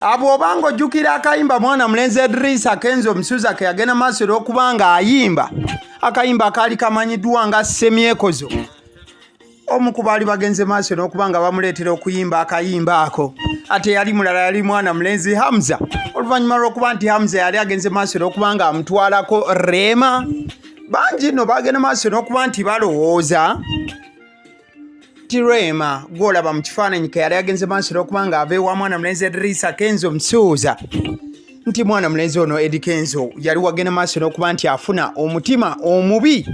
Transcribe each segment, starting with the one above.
Bw'oba ng'ojjukira akayimba mwana mulenzi Edrisa Kenzo Musuuza ke yagenda maaso olw'okuba ng'ayimba akayimba akaali kamanyiddwa nga Ssemyekozo, omu ku baali bagenze maaso n'okuba nga bamuleetera okuyimba akayimba ako ate yali mulala, yali mwana mulenzi Hamza. Oluvannyuma lw'okuba nti Hamza yali agenze maaso n'okuba nga amutwalako Rema, bangi nno bagenda maaso n'okuba nti balowooza nti Rema gw'olaba mu kifaananyi ke yali agenze maaso n'okuba ng'ava ewa mwana mulenzi Edrisa Kenzo Musuuza, nti mwana mulenzi ono Eddy Kenzo yali wagenda maaso n'okuba nti afuna omutima omubi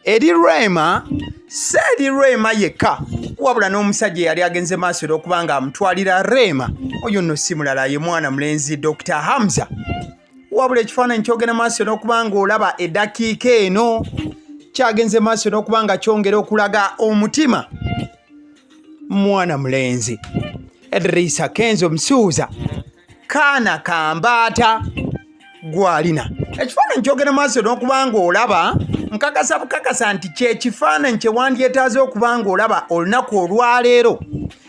eri Rema, si eri Rema yekka, wabula n'omusajja eyali agenze maaso n'okuba nga amutwalira Rema. Oyo nno si mulala, ye mwana mulenzi Dr Hamza. Wabula ekifaananyi kyogenda maaso n'okuba ng'olaba eddakiika eno kyagenze maaso n'okuba nga kyongera okulaga omutima mwana mulenzi Edrisa Kenzo Musuuza kaana kambaata gwalina. Ekifaananyi kyogenda maaso n'okuba ng'olaba, nkakasa bukakasa nti kyekifaananyi kye wandyetaaze okuba ng'olaba olunaku olwaleero,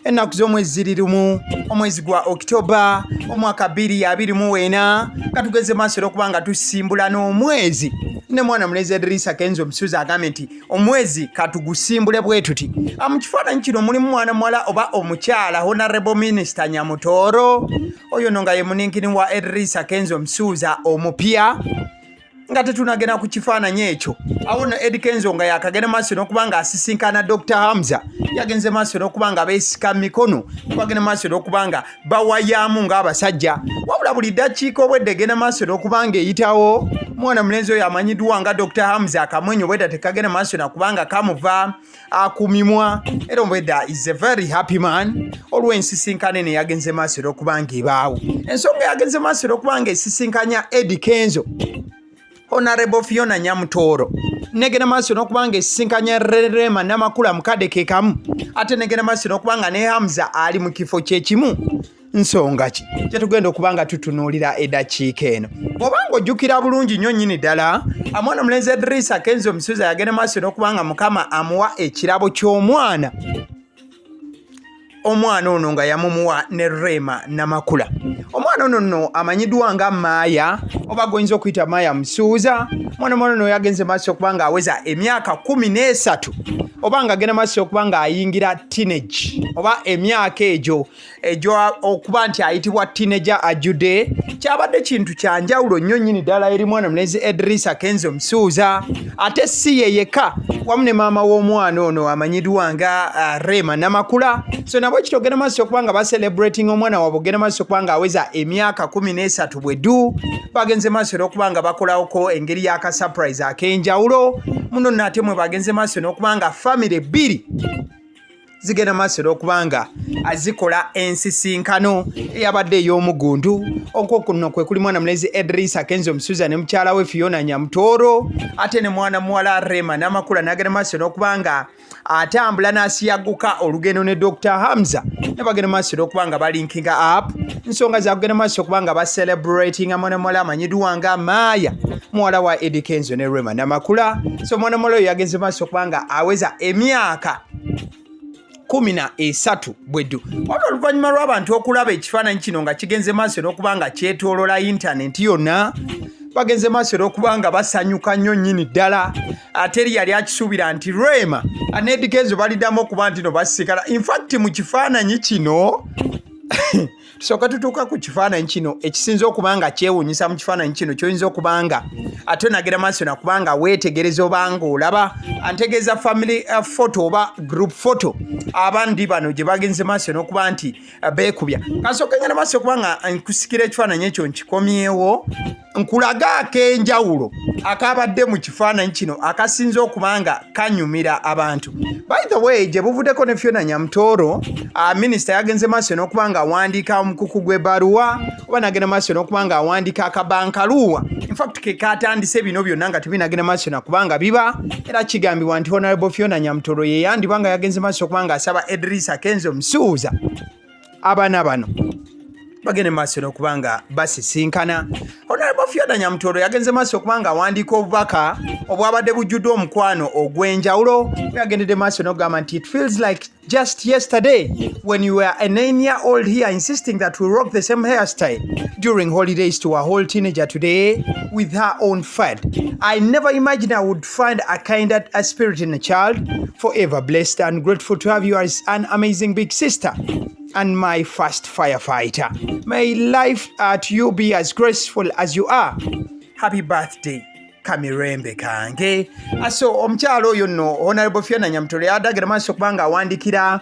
ennaku z'omwezi ziri 1, omwezi gwa Okitoba, omwaka 2024, nga tugeze maaso era okuba nga tusimbula n'omwezi ne mwana mulenzi Edrisa Kenzo Musuuza agambye nti omwezi katugusimbule bwe tuti. Mu kifaananyi kino mulimu mwana muwala oba omukyala Honorable Minister Nyamutooro, oyo no nga ye muninkini wa Edrisa Kenzo Musuuza omupya. Nga tetunagenda ku kifaananyi ekyo, awo no Eddy Kenzo nga yakagenda maaso n'okuba nga asisinkana Dr Hamza, yagenze maaso n'okuba nga beesika mikono, bagenda maaso n'okuba nga bawayaamu ng'abasajja. Wabula buli ddakiika obwedda egenda maaso n'okuba nga eyitawo, mwana mulenzi oyo amanyiddwa nga Dr Hamza akamwenyo obwedda tekagenda maaso nakuba nga kamuva akumimwa, era obwedda is a very happy man olw'ensisinkano eno eyagenze maaso era okuba nga ebaawo. Ensonga yagenze maaso era okuba nga esisinkanya Eddy Kenzo, Honorable Fiona Nyamutooro, negenda maaso n'okuba nga esisinkanya Rema Namakula mukadde ke kamu, ate negenda maaso n'okuba nga ne Hamza ali mu kifo kyekimu, nsonga ki kyetugenda okuba nga tutunuulira eddakiika eno? Bw'oba ng'ojjukira bulungi nnyo nnyini ddala, omwana omulenzi Edrisa Kenzo Musuuza yagenda maaso n'okuba nga Mukama amuwa ekirabo ky'omwana. Omwana ono nga yamumuwa ne Rema Namakula. Omwana ono nno amanyiddwa nga Maaya, oba gwoyinza okuyita Maaya Musuuza. Mwana ono yagenze maaso okuba nga aweza emyaka 13, oba nga agenda maaso okuba nga ayingira teenage, oba emyaka egyo egyo okuba nti ayitibwa teenager ajjudde. Kyabadde kintu kyanjawulo nnyo nnyini ddala eri mwana mulenzi Edrisa Kenzo Musuuza, ate si ye yekka, wamu ne maama w'omwana ono amanyiddwa nga Rema Namakula. So nabwe kityo ogenda maaso okuba nga bacelebrating omwana waabwe ogenda maaso okuba nga aweza emyaka 13 bweddu. Bagenze maaso era okuba nga bakolawoko engeri y'aka surprise ak'enjawulo muno nno, ate mwe bagenze maaso n'okuba nga famire bbiri zigenda maaso era okuba nga azikola ensisinkano eyabadde ey'omugundu. Okwo kuno kwe kuli mwana mulenzi Edrisa Kenzo Musuuza ne mukyala we Fiona Nyamutooro, ate ne mwana muwala Rema Namakula n'agenda maaso n'okuba nga atambula n'asiyaguka olugendo ne Dr Hamza, ne bagenda maaso era okuba nga balinkinga up. Nsonga zakugenda maaso okuba nga bacelebratinga mwana muwala amanyiddwa nga Maaya, muwala wa Eddy Kenzo ne Rema Namakula. So mwana muwala oyo yagenze maaso okuba nga aweza emyaka 13 bweddu. Wabula oluvannyuma lw'abantu okulaba ekifaananyi kino nga kigenze maaso n'okuba nga kyetoolola yintanenti yonna, bagenze maaso n'okuba nga basanyuka nnyo nnyini ddala. Ate eri yali akisuubira nti Rema ne Eddy Kenzo baliddamu okuba nti no basisikana. Infact mu kifaananyi kino, tusooka tutuuka ku kifaananyi kino ekisinza okuba nga kyewuunyisa. Mu kifaananyi kino kyoyinza okuba nga ate onagera maaso nakuba nga weetegereza oba nga olaba, antegeeza family photo oba group photo abandi bano gye bagenze maaso n'okuba nti beekubya. Kasooka ngenda maaso okuba nga nkusikira ekifaananyi ekyo, nkikomyewo nkulaga ak'enjawulo akabadde mu kifaananyi kino akasinze okuba nga kanyumira abantu. By the way, gye buvuddeko ne Fiona Nyamutooro, minisita yagenze maaso n'okuba nga awandiika omukuku gw'ebbaluwa, oba nagenda maaso n'okuba nga awandiika akabankaluwa, infact ke katandise bino byonna nga tebinagenda maaso nakuba nga biba. Era kigambibwa nti Honorable Fiona Nyamutooro ye yandiba nga yagenze maaso okuba nga asaba Edrisa Kenzo Musuuza abaana bano bagende maaso n'okuba nga basisinkana. Honorable Fiona Nyamutooro yagenze maaso okuba nga awandiika obubaka obwabadde bujjuddwa omukwano ogw'enjawulo. Yagendedde maaso n'okugamba nti it feels like Just yesterday, when you were a 9-year-old here insisting that we rock the same hairstyle during holidays to a whole teenager today with her own fad. I never imagined I would find a kinder a spirit in a child. Forever blessed and grateful to have you as an amazing big sister and my first firefighter. May life to you be as graceful as you are. Happy birthday. Kamirembe kange. So omukyalo oyo nno Honorable Fiona Nyamutolo yadagera maaso kubanga awandikira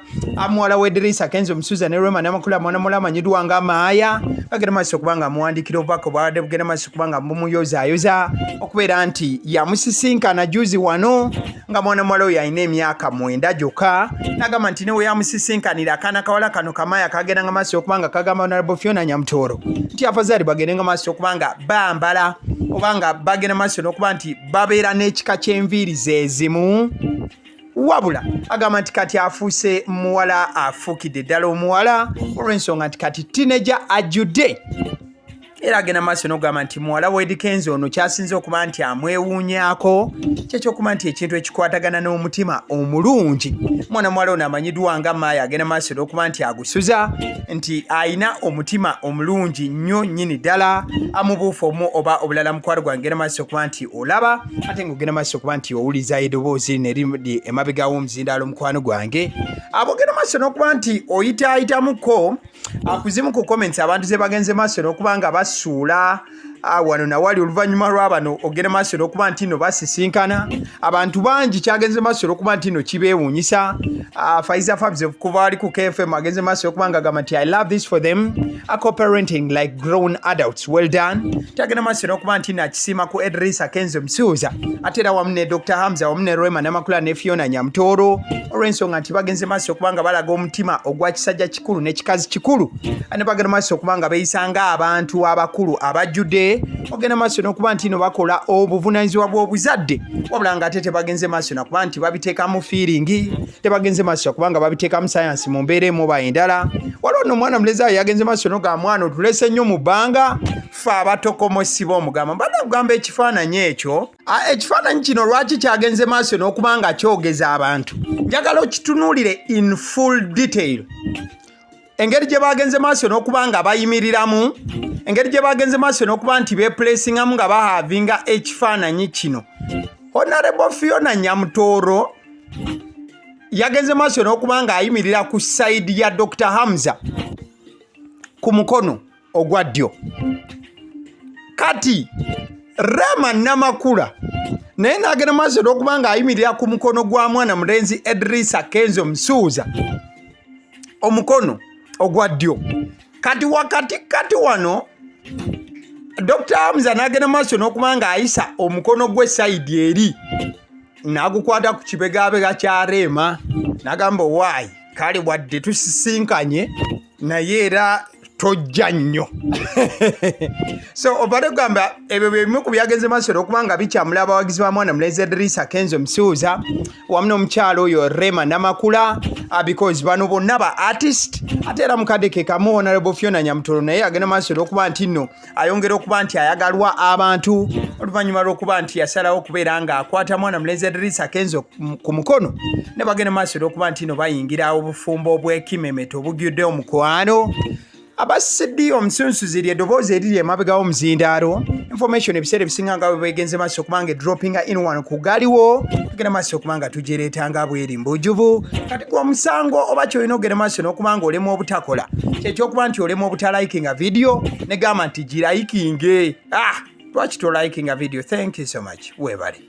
muwala we Edrisa Kenzo Musuuza ne Rema Namakula, mwana muwala amanyiddwa nga Maaya. Bagenda maaso kubanga amuwandikira obubaka obwabadde bugenda maaso kubanga bumuyozaayoza okubeera nti yamusisinkana juzi wano nga mwana muwala oyo alina emyaka 9 gyokka, n'agamba nti newe yamusisinkanira akaana kawala kano Kamaaya kagendanga maaso okuba nga kagamba Honorable Fiona Nyamutoro nti afazaali bagendenga maaso okuba nga bambala oba nga bagenda maaso n'okuba nti babeera n'ekika ky'enviiri zeezimu. Wabula agamba nti kati afuuse muwala, afuukidde ddala omuwala, olw'ensonga nti kati teenager ajjudde. Era agenda maaso n'okugamba nti muwala wa Eddy Kenzo ono kyasinze okuba nti amwewuunyaako kyekyokuba nti ekintu ekikwatagana n'omutima omulungi mwana muwala ono amanyiddwa nga Maaya agenda maaso n'okuba nti agusuza, nti ayina omutima omulungi nnyo nnyini ddala amubuufu omu oba obulala. Mukwano gwange, genda maaso okuba nti olaba ate ng'ogenda maaso okuba nti owuliza eddoboozi lino eriri emabega w'omuzindaalo. Mukwano gwange, abo ogenda maaso n'okuba nti oyitaayitamuko akuzimu ku comments abantu ze bagenze maaso n'okuba nga basuula wano nawali oluvannyuma lw'abano ogenda maaso n'okuba nti no basisinkana. Abantu bangi kyagenze maaso n'okuba nti no kibeewuunyisa. Faiza Fabs kuva wali ku KFM agenze maaso okuba nga agamba nti, "I love this for them, a co-parenting like grown adults, well done." Kyagenda maaso n'okuba nti nakisiima ku Edrisa Kenzo Musuuza ate era wamu ne Dr Hamza wamu ne Rema Namakula ne Fiona Nyamutoro, olw'ensonga nti bagenze maaso okuba nga balaga omutima ogwa kisajja kikulu n'ekikazi kikulu, ne bagenda maaso okuba nga beeyisa ng'abantu abakulu abajjudde. Ogenda maaso n'okuba nti no bakola obuvunaanyizibwa bw'obuzadde, wabula nga ate tebagenze maaso nakuba nti babiteekamu feeling, tebagenze maaso kuba nga babiteekamu sayansi mu mbeera emu oba endala. Waliwo nno omwana mulezi ayo yagenze maaso noga, "Mwana otulese nnyo mu bbanga, ffe abatokomosi b'omugamba." Mbadde kugamba ekifaananyi ekyo. Ekifaananyi kino lwaki kyagenze maaso n'okuba nga kyogeza abantu? Njagala okitunuulire in full detail, engeri gye bagenze maaso n'okuba nga bayimiriramu, engeri gye bagenze maaso n'okuba nti bepulesingamu nga bahavinga ekifaananyi kino. Honorable Fiona Nyamutooro yagenze maaso n'okuba ng'ayimirira ku side ya Dr Hamza ku mukono ogwa ddyo. Kati Rema Namakula naye n'agenda maaso n'okuba ng'ayimirira ku mukono gwa mwana mulenzi Edrisa Kenzo Musuuza, omukono ogwa ddyo. Kati wakati kati wano Dr Hamza n'agenda maaso n'okuba ng'ayisa omukono gwe side eri n'agukwata ku kibegabega kya Rema, n'agamba, "Owaayi, kale wadde tusisinkanye naye era tojja nnyo." So obadde kugamba ebyo byebimu ku byagenze maaso n'okuba nga bikyamula abawagizi ba mwana mulenzi Edrisa Kenzo Musuuza wamu n'omukyalo oyo Rema Namakula, because bano bonna ba artist. Ate era mukadde ke kamu Honorable Fiona Nyamutolo naye agenda maaso n'okuba nti nno ayongera okuba nti ayagalwa abantu oluvannyuma lw'okuba nti yasalawo okubeera ng'akwata mwana mulenzi Edrisa Kenzo ku mukono ne bagenda maaso n'okuba nti no bayingira obufumbo obw'ekimemeto obujjudde omukwano. Abasidi omusunsuzi lyeddoboozi eriri emabega w'omuzindaalo. Information ebiseera ebisinga nga bwe begenze maaso okubanga edroppinga in one ku galiwo, tugenda maaso okuba nga tugireetanga bweri mbujuvu. Kati gwe omusango oba kyolina ogenda maaso n'okuba nga olemu obutakola kyekyokuba nti olemu obutalikinga video, negamba nti gilikinge. Ah, lwaki tolikinga video? Thank you so much, weebale.